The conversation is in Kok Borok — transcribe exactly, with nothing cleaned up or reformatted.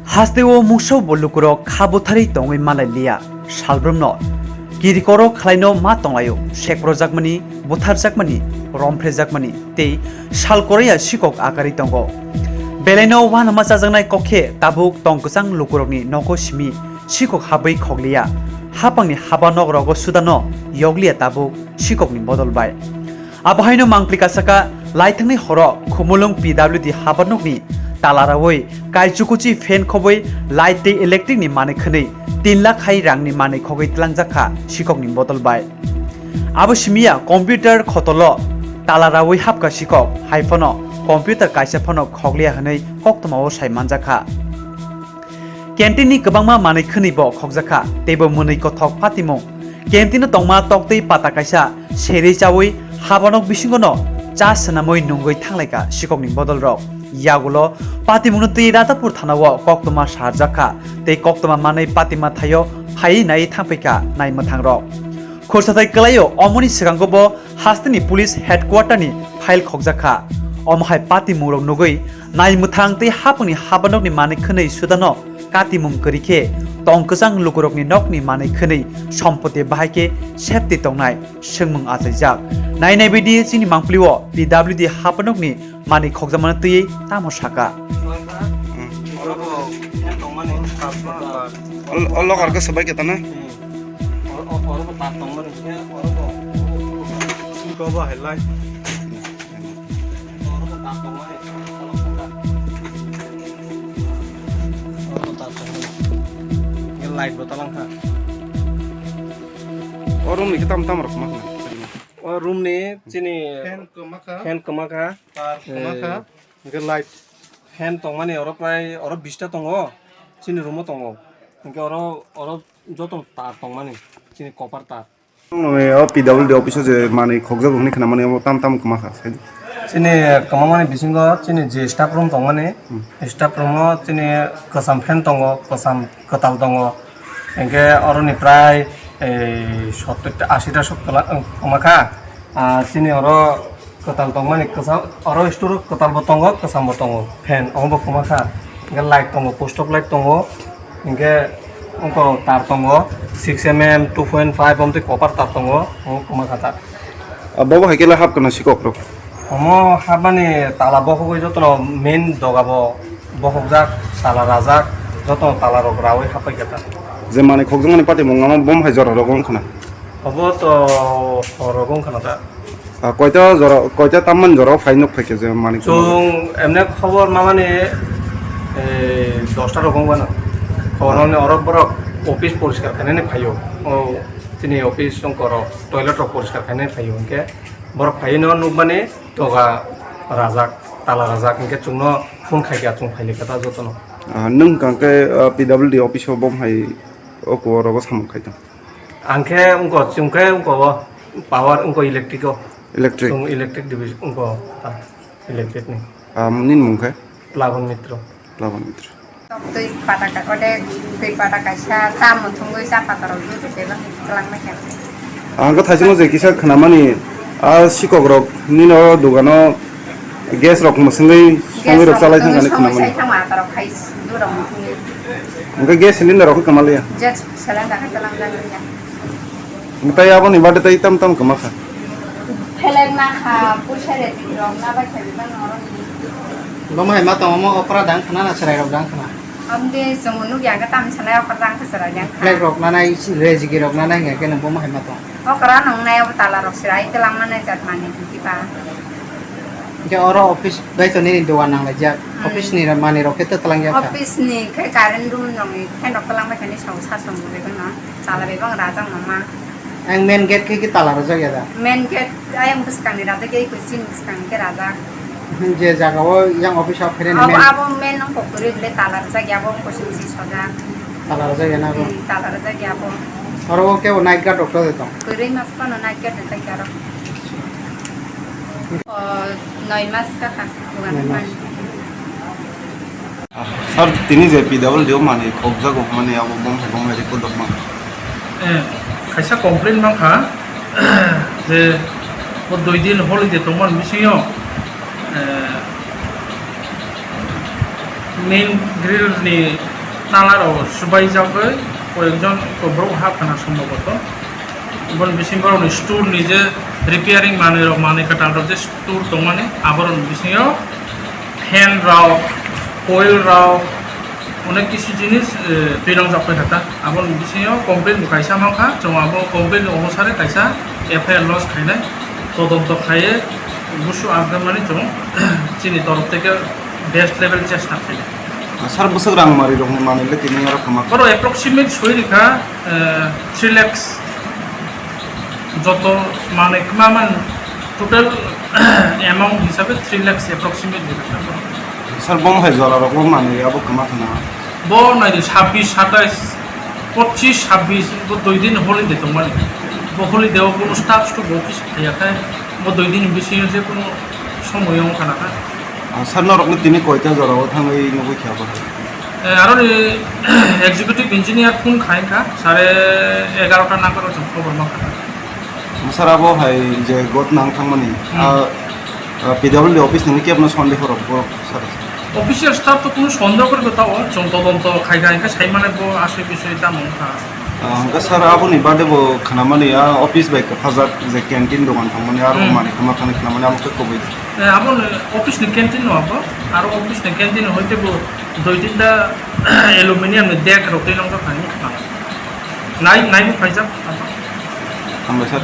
Hasteo mungsa bo lukurok kha butharwi tongwi malai liya, salbrumno kirikoro khlaino ma tonglaio, sekrojakmani, butharjakmani, romphrejakmani tei sal koraiya sikok agarwi tongo. Belaino uanama chajaknai kok khe tabuk tong kwchang lukurokni nogo simi sikok habwi khokliya, hapangni haba nok rogo sudano yokliya tabuk sikokni bodol bai. Abo haino mangpli kasaka laithangni horo Khumulwng P W D habanokni tala raui kaichukuchi fan khobwi light tei electric ni manwi khwnwi tin lakh hai rangni manwi khogwi tlangjak kha sikokni bodol bai. Abo simiya computer khotolo tala raui hapka sikok, hai phano computer kaisa phano khokliya hwnwi koktwmao sai manjak kha. Canteen ni kwbangma manwi khwnwi bo khokjak kha, teibo mwnwi kothok patimung. Canteen o tongma toktwi pata kaisa serwi chaui habanok bisingo no cha swnamwi nungwi thanglaikha sikokni bodol rok. Yagulo patimungno twi Radhapur thana o koktwma sarjak kha tei koktwma manwi patima thaio phaiwi naiwi thangphaikha naimwthang rok. Khursathai kwlaio omoni swkango bo hasteni police headquarter ni file khokjak kha. Omo hai patimung rok nugwi naimwthang tei hapungni habanokni manwi khwnwi sudano katimung kwrwi khe tong kwchang lukurokni nokni manwi khwnwi sompoti bahai khe safety tongnai swngmung achaijak. Nainai baidi chini mangpili o P W D habanokni manwi khokjakmano twiwi tamo saka. O, o logar khe swbai khe tana. Light bo talang kha. O room ni khe tam tam rok ma kha. O room ni chini fan kwma kha. Fan kwma kha. Tar kwma kha. Eh. Hingke light. Fan tongmani oro prai oro bista tongo. Chini room o tongo. Hingke oro, oro joto tar tongmani. Chini copper tar. O P W D office o je manwi khokjago hwnwi khnamani omo tam tam kwma kha, sai di. Chini kwmamani bisingo chini je staff room tongmani, hmm, staff room o chini kwcham fan tongo, kwcham kwtal tongo, hinkhe oroni prai, eh, sottor ta, ashi ta sok kwla-, kwma kha. Ah, chini oro kwtal tongmani kwcham, oro store kwtal bo tongo, kwcham bo tongo, fan omo bo kwma kha. Hinkhe light tongo, post of light tongo. Hinkhe wngkha tar tongo six M M, two point five omo twi copper tar tongo, omo kwma kha tar. Ah, bobo hai khe le hap kana sikok rok. Omo hapmani tala bokhogwi jotono main doga bo bokhokjak, tala rajak, jotono tala rok raui hapai kha tar. Je manwi khokjakmani patimung omo bom hai jora rok wngkha na? Obo to hor rok wngkha na tar. Ah, koita jora, koita tamman jora o phai nuk phaikhe je manwi khobor? Chwng emne khobor mamani, eh, dosta rok wng mano. Khobor mamani oro borok office poriskar khainani phaio. O chini office wngkha oro toilet rok poriskar khainani phaio. Hinkhe borok phaino nukmani doga rajak, tala rajak. Hinkhe chwngno phone khaikha, chwng phailikha ta jotono. Ah, nwng hwnkha khe, ah, P W D office o bom hai o kuwar rogo samung khai tong? Ang khe wngkha, chwng khe wngkha o power wngkha electric o. Electric? Chwng electric division wngkha o, ah, electric ni. Ah, nini mung khe? Plabon Mitro. Plabon Mitro. Twi pata ka, ode twi pata kaisa cha muthungwi cha pata rok twi twi twi kwlangma khe. Ang khe thaichungo je kisa khnamani, ah, sikok rok nini o dogano gas rok mwswngwi songwi rok chalai thang kani khnamani. Gas rok sai thangma ata rok khai dura muthungwi. Hingke gas cylinder rok khe kwma liya? Gas cylinder khe kwlang jak liya. Hingke tei aboni bade tei tam tam kwma kha? Phelek na kha, puisa rejik rok na bai kha bebak norok ni. Bo mai ma tongo, omo okra dang khna na chwrai rok dang khna? Amde chwng nukya khe tam sanai okra dang khe chwrai dang khna. Phelek rok nanai, rejigi rok nanai hingya khe nang bo mai ma tongo? Okra nung nai abo tala rok chwrai kwlangma nai jat manwi tongkhe ba. Hingke oro office bai to nini dogan nang laijak. Hmm. Office ni manwi rok khe to twlang jak kha. Office ni khe current room rok ni fan rok twlang bai kha ni sao sa song bai no. Tala bai bang rajak no ma. Ang main gate khe ki tala rajak ya da? Main gate ayang bwskang ni rajak ya, iko chini bwskang khe rajak. Hmm, je jaga o yang office o phainani abo, main. Abo main nang kok kwrwi le tala rajak ya, abo kosong si sojak. Tala rajak ya na abo? Hmm, tala rajak ya abo. Oro o kebo night guard rok to tong? Kwrwi mas phano night guard rajak ya aro. O, noi mas ka kha, bukan. Noi mas. Sir, tini je P W D o manwi khokjago hwnmani abo bom hai bom hai report rok mang. Eh, kaisa complaint mang kha je bo dui din holiday tongmani bisingo, eh, Main grill ni tala rok subai jagwi koyekjon borok ha khana somboboto. Boni bisingo borokni store ni je repairing manwi rok, manwi kwtal rok je store tongmani, aborokni bisingo fan rok, coil rok, onek kisu jinis, eh, twi langjak paikha ta. Aboni bisingo complaint bo kaisa mankha, chwng abo complaint onusare kaisa F I R lodge khainai, todonto khaiye busu agmani chwng chini torof theke best level chesta khainai. Sir, bwswk rang mari rokni manwi le tini oro khama? Oro approximate soi rikha, eh, three lakhs. Joto manwi khma man total amount hisabe three lakhs approximate rikha. Sir, bom hai jora rok bo manwi abo khama khana? Bo naidi sabbish, satais, pocchish, sabbish, bo dui din holiday tongmani. Bo holiday o bono staff to office phaiya khai, bo dui din bisingo je kono somoyo wngkha na kha. Ah, sir, norokno tini koita jorao thangwi nugwi kha bo? Eh, aroni executive engineer phone khai kha, sare egarota nangaro chwng khobor ma kha. Sir, abo hai je got nang thangmani, Hmm. ah, ah, P W D office nini kebno sondeho rok bo, sir? Official staff to kono sondeho kori kota o, chwng todonto khai kha, hingke sai mane bo asoi bisoi tamo wngkha. Ah, hingke sir, aboni bade bo khnamani, ah, office bai kwphajak je canteen dogan thangmani, aro Hmm. manwi khama thangwi khnamani, amo khe kubui. Eh, abo office ni canteen no abo, aro office ni canteen hoite bo dui tinta aluminium ni deck rok twi nongjak hai wngkha. Nai, nai bo khaijak. Hambai sir.